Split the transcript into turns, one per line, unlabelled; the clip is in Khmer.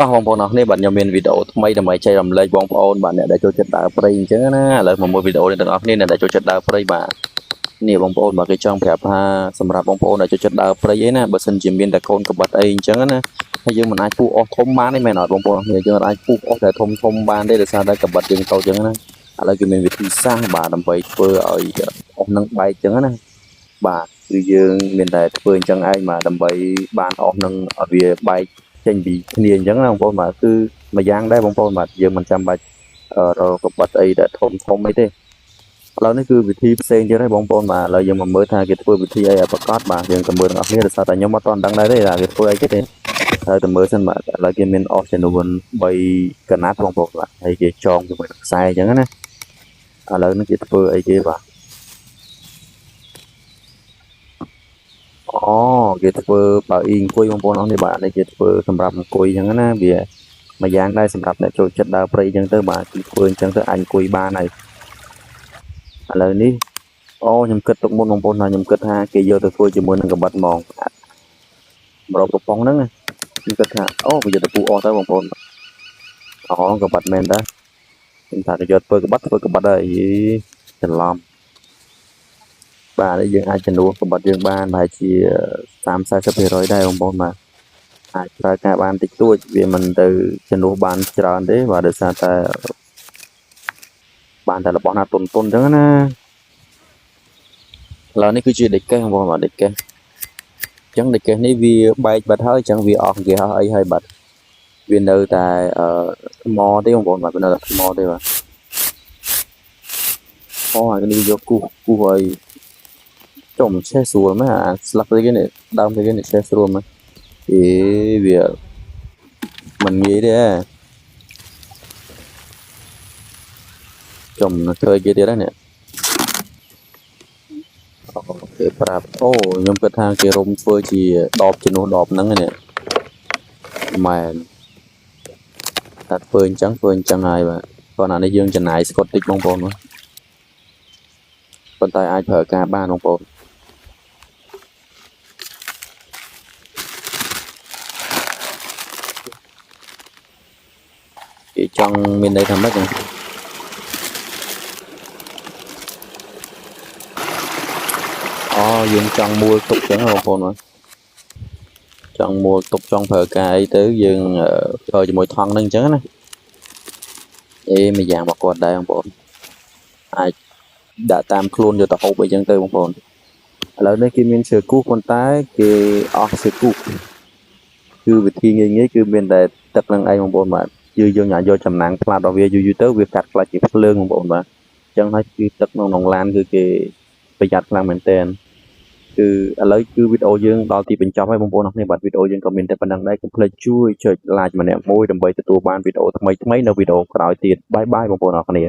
អស់បងប្អូនអរគ្នាបាទខ្ញុំមានវីដេអូថ្មីដើម្បីចែករំលែកបងប្អូនបាទអ្នកដែលចូលចិត្តដើរព្រៃអញ្ចឹងណាឥឡូវមកមើលវីដេអូនេះទាំងអស់គ្នាអ្នកដែលចូលចិត្តដើរព្រៃបាទនេះបងប្អូនបាទគេចង់ប្រាប់ថាសម្រាប់បងប្អូនដែលចូលចិត្តដើរព្រៃអីណាបើសិនជាមានតែកូនកបិតអីអញ្ចឹងណាហើយយើងមិនអាចពុះអស់ធំបានទេមែនអត់បងប្អូនអរគ្នាយើងអាចពុះអស់តែធំធំបានទេដោយសារតែកបិតយើងតូចអញ្ចឹងណាឥឡូវគេមានវិធីសាស្ត្របាទដើម្បីធ្វើឲ្យអស់នឹងបែកអញ្ចឹងណាបាទគឺយើងមានតែធ្វើអញ្ចឹងឯងបាទដើម្បីបានអស់នឹងឲ្យវាបែកចេញពីគ្នាអញ្ចឹងណាបងប្អូនបាទគឺមួយយ៉ាងដែរបងប្អូនបាទយើងមិនចាំបាច់រកកបិតអីដែលធំធំអីទេឥឡូវនេះគឺវិធីផ្សេងទៀតហើយបងប្អូនបាទឥឡូវយើងមកមើលថាគេធ្វើវិធីអីឲ្យប្រកបបាទយើងទៅមើលទាំងអស់គ្នាដោយសារតែខ្ញុំអត់ទាន់ដឹងដែរទេថាគេធ្វើអីគេទេហើយទៅមើលសិនបាទឥឡូវគេមានអស់ចំនួន3កណាត់បងប្អូនបាទហើយគេចងជាមួយនឹងខ្សែអញ្ចឹងណាឥឡូវនេះគេធ្វើអីគេបាទអូគេធ្វើបើអ៊ីអង្គុយបងប្អូនអស់នេះបាទនេះគេធ្វើសម្រាប់អង្គុយអញ្ចឹងណាវាមួយយ៉ាងដែរសម្រាប់អ្នកចូលចិត្តដើរព្រៃអញ្ចឹងទៅបាទគឺធ្វើអញ្ចឹងទៅអាចអង្គុយបានហើយឥឡូវនេះអូខ្ញុំគិតទុកមុនបងប្អូនថាខ្ញុំគិតថាគេយកទៅធ្វើជាមួយនឹងកបិតហ្មងម្រកំប៉ុងហ្នឹងខ្ញុំគិតថាអូគេយកទៅពុះអស់ទៅបងប្អូនអូកបិតមែនតាខ្ញុំថាគេយកធ្វើកបិតធ្វើកបិតហើយច្រឡំបាទនេះយើងអាចជំនួសកបិតយើងបានប្រហែលជា30 40%ដែរបងប្អូនបាទអាចប្រើការបានតិចតួចវាមិនទៅជំនួសបានច្រើនទេបាទដោយសារតែបានតែរបស់ណាតុនតុនអញ្ចឹងណាឥឡូវនេះគឺជាដែកកេះបងប្អូនបាទដែកកេះអញ្ចឹងដែកកេះនេះវាបែកបាត់ហើយអញ្ចឹងវាអស់គេហោះអីហើយបាទវានៅតែថ្មទេបងប្អូនបាទវានៅតែថ្មទេបាទអូអានេះយកគូសគូសឲ្យចុំឆេះស្រួលមែនអាស្លឹកគេនេះដើមគេនេះឆេះស្រួលមែនអេវាមិនងាយទេចំធ្វើគេទៀតហ្នឹងនេះគេប្រាប់អូខ្ញុំគិតថាគេរុំធ្វើជាដបជំនួសដបហ្នឹងនេះមែនតែធ្វើអញ្ចឹងធ្វើអញ្ចឹងហើយបាទគាត់អានេះយើងចំណាយស្កុតតិចបងប្អូនប៉ុន្តែអាចប្រើការបានបងប្អូនគេចង់មានន័យថាម៉េចហ្នឹងអូយើងចង់មួលទុកចឹងបងប្អូនបាទចង់មួលទុកចង់ប្រើការអីទៅយើងប្រើជាមួយថង់ហ្នឹងអញ្ចឹងណាអេមួយយ៉ាងមកគាត់ដែរបងប្អូនអាចដាក់តាមខ្លួនយកទៅហូបអីចឹងទៅបងប្អូនឥឡូវនេះគេមានឈើគូសប៉ុន្តែគេអស់ឈើគូសគឺវិធីងាយងាយគឺមានតែទឹកនឹងឯងបងប្អូនបាទយើងអាចយកចំណាំងផ្លាតរបស់វាយូរយូរទៅវាកាត់ខ្លាច់ជាភ្លើងបងប្អូនបាទអញ្ចឹងហើយគឺទឹកក្នុងឡានគឺគេប្រយ័ត្នខ្លាំងមែនទែនគឺឥឡូវគឺវីដេអូយើងដល់ទីបញ្ចប់ហើយបងប្អូនអរគ្នាបាទវីដេអូយើងក៏មានតែប៉ុណ្្នឹងដែរកុំភ្លេចជួយចុច like ម្នាក់មួយដើម្បីទទួលបានវីដេអូថ្មីៗនៅវីដេអូក្រោយទៀតបាយបាយបងប្អូនអរគ្នា